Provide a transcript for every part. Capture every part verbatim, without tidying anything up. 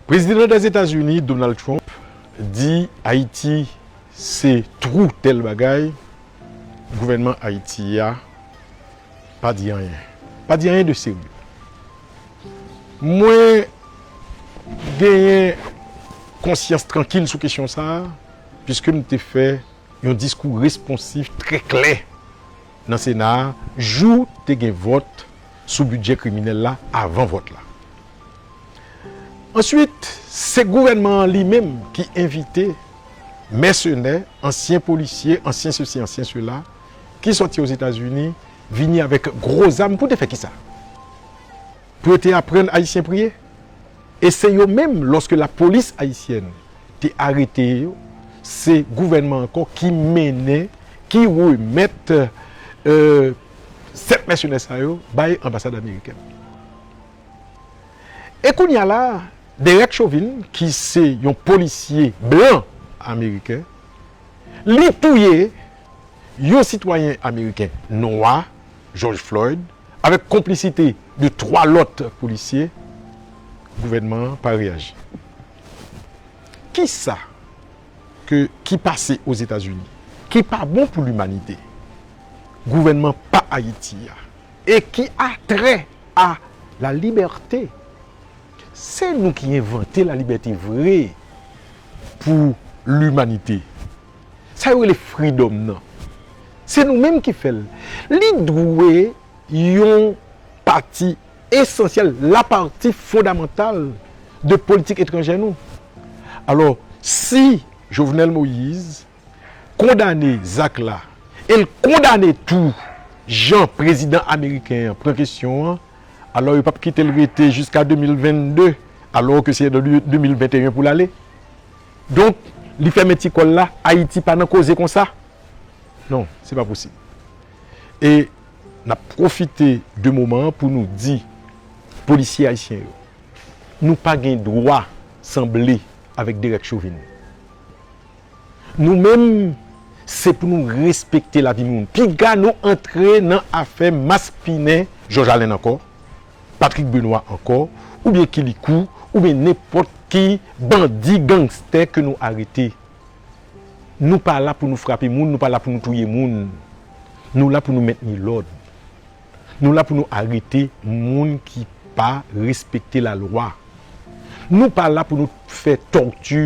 Prezidan Dèzetazini, Donald Trump, di Ayiti se twou tèl bagay, gouvènman Ayiti a pa di anyen. Pa di anyen de serye. Mwen genyen konsyans trankil sou kesyon sa a, piske m te fè yon diskou responsif trè klè nan Sena a, jou te gen vòt sou bidjè kriminèl la, avan vòt la. Answit, se gouvènman an li menm ki envite mèsenè, ansyen polisye, ansyen sesi, ansyen sela, ki sòti Ozetazini, vini avèk gwo zam pou te fè kisa? Pou yo te aprann Ayisyen priye? E se yo menm, lòske lapolis ayisyèn te arete yo, se gouvènman ankò ki mennen, ki remèt, euh, sèt mèsenè sa yo bay anbasad amerikèn. E kounye a la, Derek Chauvin, ki se yon polisye blan ameriken, li touye yon sitwayen ameriken nwa, George Floyd, avèk konplisite de twa lòt polisye, gouvènman an pa reyaji. Kisa ke, ki pase Ozetazini, ki pa bon pou limanite, gouvènman pa Ayiti a, e ki a trè a la libète? Se nou ki envante la libète vre pou limanite. Sa yo rele freedom nan. Se nou menm ki fè l. Li dwe yon pati esansyèl, la pati fondamantal de politik etranjè nou. Alò, si Jovenel Moïse kondane zak la, e l kondane tou jan prezidan ameriken an pran kesyon an, alò yo p ap kite l rete jiska de mil vennde, alò ke se de mil venteyen pou l ale. Donk, li fèmen ti kò l la, Ayiti pa nan koze konsa. Non, se pa posib. E n ap pwofite de moman an pou nou di polisye ayisyen yo, nou pa gen dwa sanble avèk Derek Chauvin. Nou menm, se pou nou respekte lavi moun. Piga nou antre nan afè maspinen Georges Alain ankò, Patrick Benoît ankò, oubyen Kilikou, oubyen nenpòt ki bandi, gangstè ke nou arete. Nou pa la pou nou frape moun, nou pa la pou nou touye moun. Nou la pou nou mentni lòd. Nou la pou nou arete moun ki pa respekte lalwa. Nou pa la pou nou fè tòti.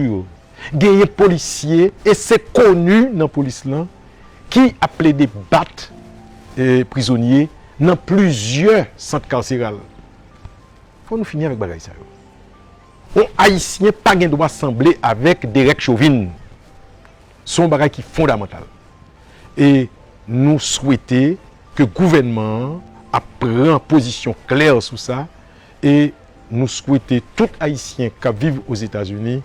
Genyen polisye, e se koni nan polis lan, ki ap plede bat, eh, prizonye nan plizyè sant kaseral. Fò nou fini avèk bagay sa yo. Yon Ayisyen pa gen dwa sanble avèk Derek Chauvin. Se yon bagay ki fondamantal. E nou swete ke gouvènman an ap pran pozisyon klè sou sa, e nou swete tout Ayisyen k ap viv Ozetazini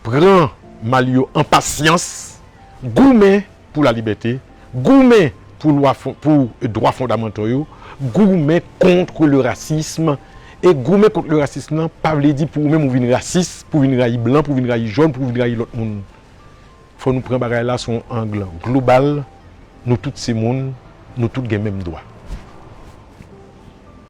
pran mal yo an pasyans, goumen pou lalibète, goumen pou lwa fon-, pou dwa fondamantal yo, goumen kont le rasism. E goumen kont le rasism nan pa vle di pou ou menm ou vin rasis, pou vin rayi blan, pou vin rayi jòn, pou vin rayi lòt moun. Fò nou pran bagay la sou yon ang global. Nou tout se moun, nou tout gen menm dwa.